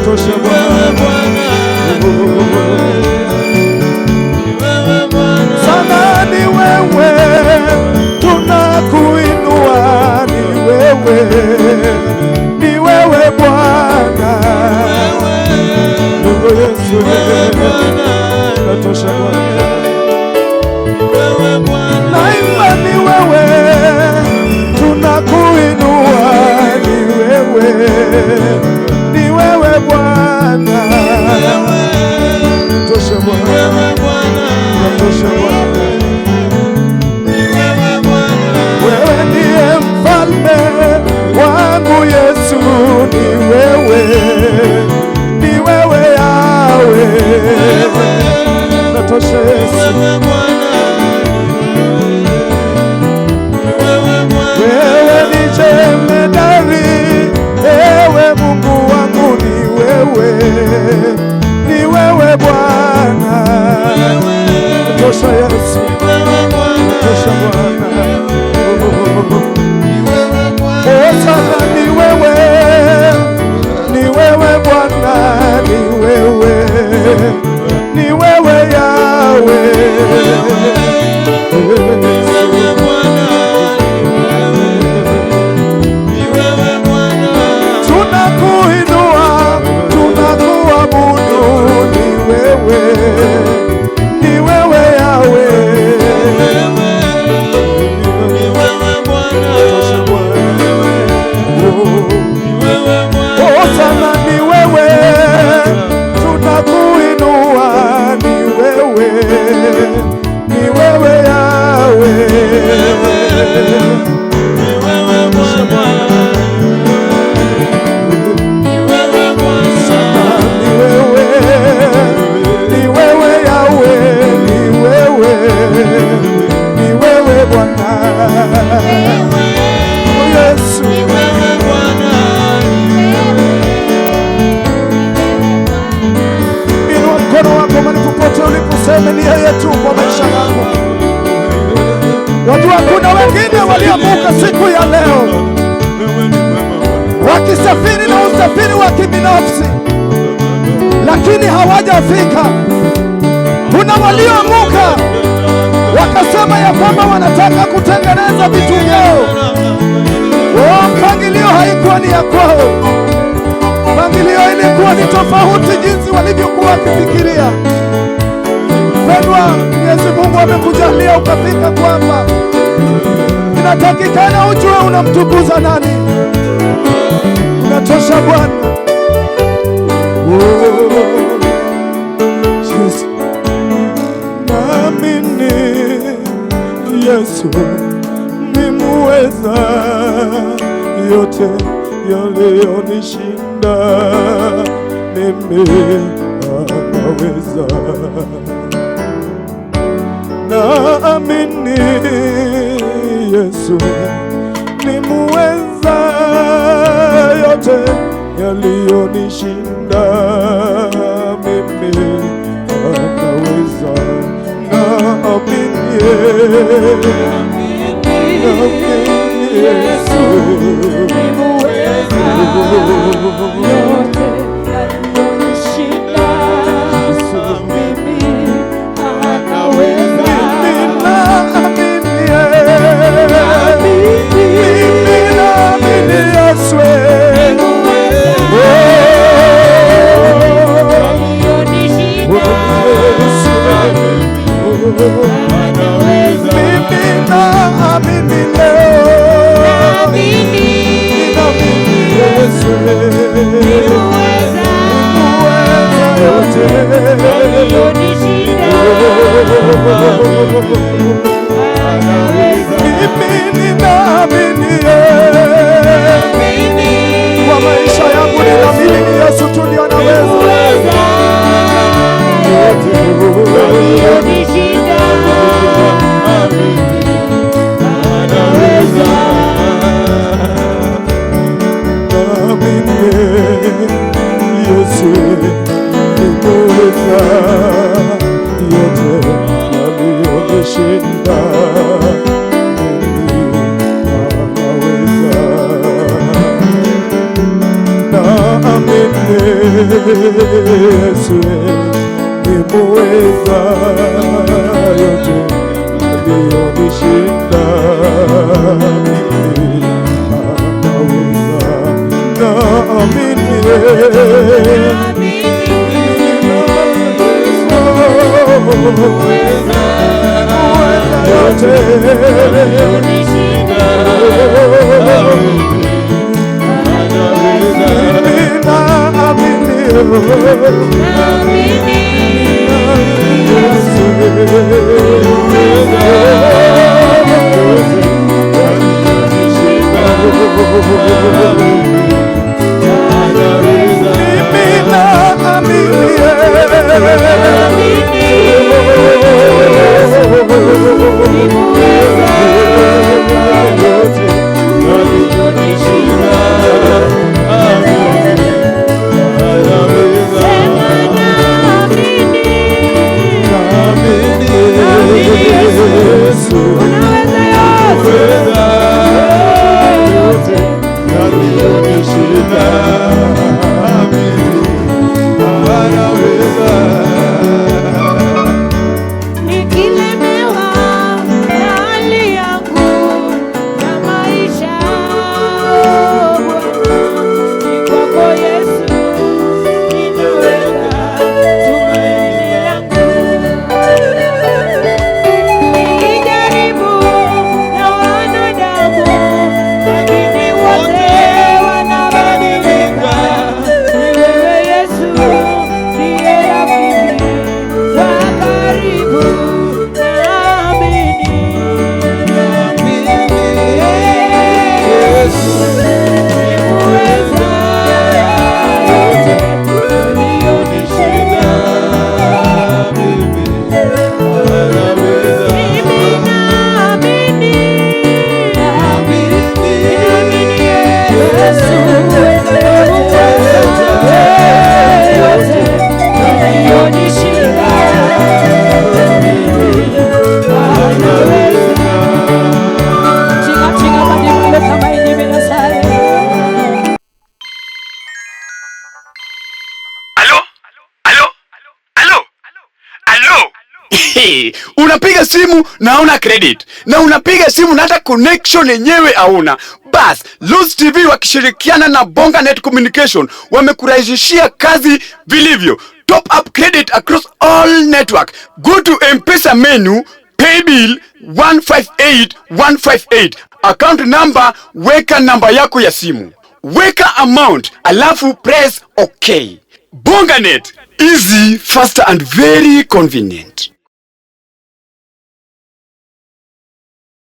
Tosha Bwana, sana ni wewe, tunakuinua, ni wewe, ni wewe Bwana. Mungu Yesu, natosha Bwana. Naimba ni wewe, tunakuinua, ni wewe, ni wewe Bwana. Tosha Bwana, natosha Bwana. Wewe ndiye mfalme wangu Yesu, ni wewe, ni wewe Yahweh. Natosha Yesu. Wewe ni jemedari, ewe Mungu wangu, ni wewe, ni wewe Bwana. Tosha Yesu, tosha Bwana. Oh, sana ni wewe, ni wewe Bwana, ni wewe, ni wewe Yahweh. Tunakuinua, tunakuabudu, ni wewe, ni wewe Yahweh. Tosha Bwana. Oh, sana ni wewe, tunakuinua, ni wewe, ni wewe Yahweh. Ni wewe, ni wewe Yahweh, ni wewe, ni wewe Bwana. Oh, Yesu. Inua mkono wako mahali popote uliposema ni yeye tu kwa maisha yako. Wajua kuna wengine waliamuka siku ya leo wakisafiri na usafiri wa kibinafsi, lakini hawajafika. Kuna walioamuka wakasema ya kwamba wanataka kutengeneza vitu vyao. Oh, mpangilio haikuwa ni ya kwao. Mpangilio ilikuwa ni tofauti jinsi walivyokuwa wakifikiria. Pendwa, Mwenyezi Mungu amekujalia ukafika kwamba inatakikana ujue unamtukuza nani. Unatosha Bwana. Oh, Jesus. Naamini Yesu ni muweza, yote yaliyonishinda mimi anaweza. Naamini Yesu ni muweza, yote yaliyonishinda mimi anaweza. Naamini, naamini Yesu Ni muweza, yote yaliyonishinda mimi anaweza. Mimi naamini, mimi naamini Yesu. Mimi naamini leo, ninaamini Yesu ni muweza yote. Mimi ninaamini kwa maisha yangu, ninaamini ni Yesu tu ndio anaweza. Naamini Yesu ni muweza, yote yaliyonishinda mimi anaweza. Yesu ni muweza yote, yaliyonishinda mimi anaweza. Naamini Yesu yote. Mimi naamini Yesu. Mimi naamini. Nikilemewa na hali yangu ya maisha, oh Bwana, ni kwako Yesu ninaweka tumaini langu. Nilijaribu na wanadamu, lakini wote wanabadilika. Ni wewe Yesu ndiye rafiki wa karibu, naamini Yesu ni muweza yote, yaliyonishinda. Mimi naamini, naamini Yesu muweza yote, yaliyonishinda anaweza. Chinga chinga madimalo kama inyime Nyasaye. Alo? Alo? Alo? Alo? Hey, unapiga simu na hauna credit na unapiga simu na hata connection yenyewe hauna. Bas, Luz TV wakishirikiana na Bonga Net Communication wamekurahisishia kazi vilivyo. Top up credit across all network. Go to M-Pesa menu, pay bill 158158. Account number, weka namba yako ya simu. Weka amount, alafu press OK. Bonganet, easy, faster and very convenient.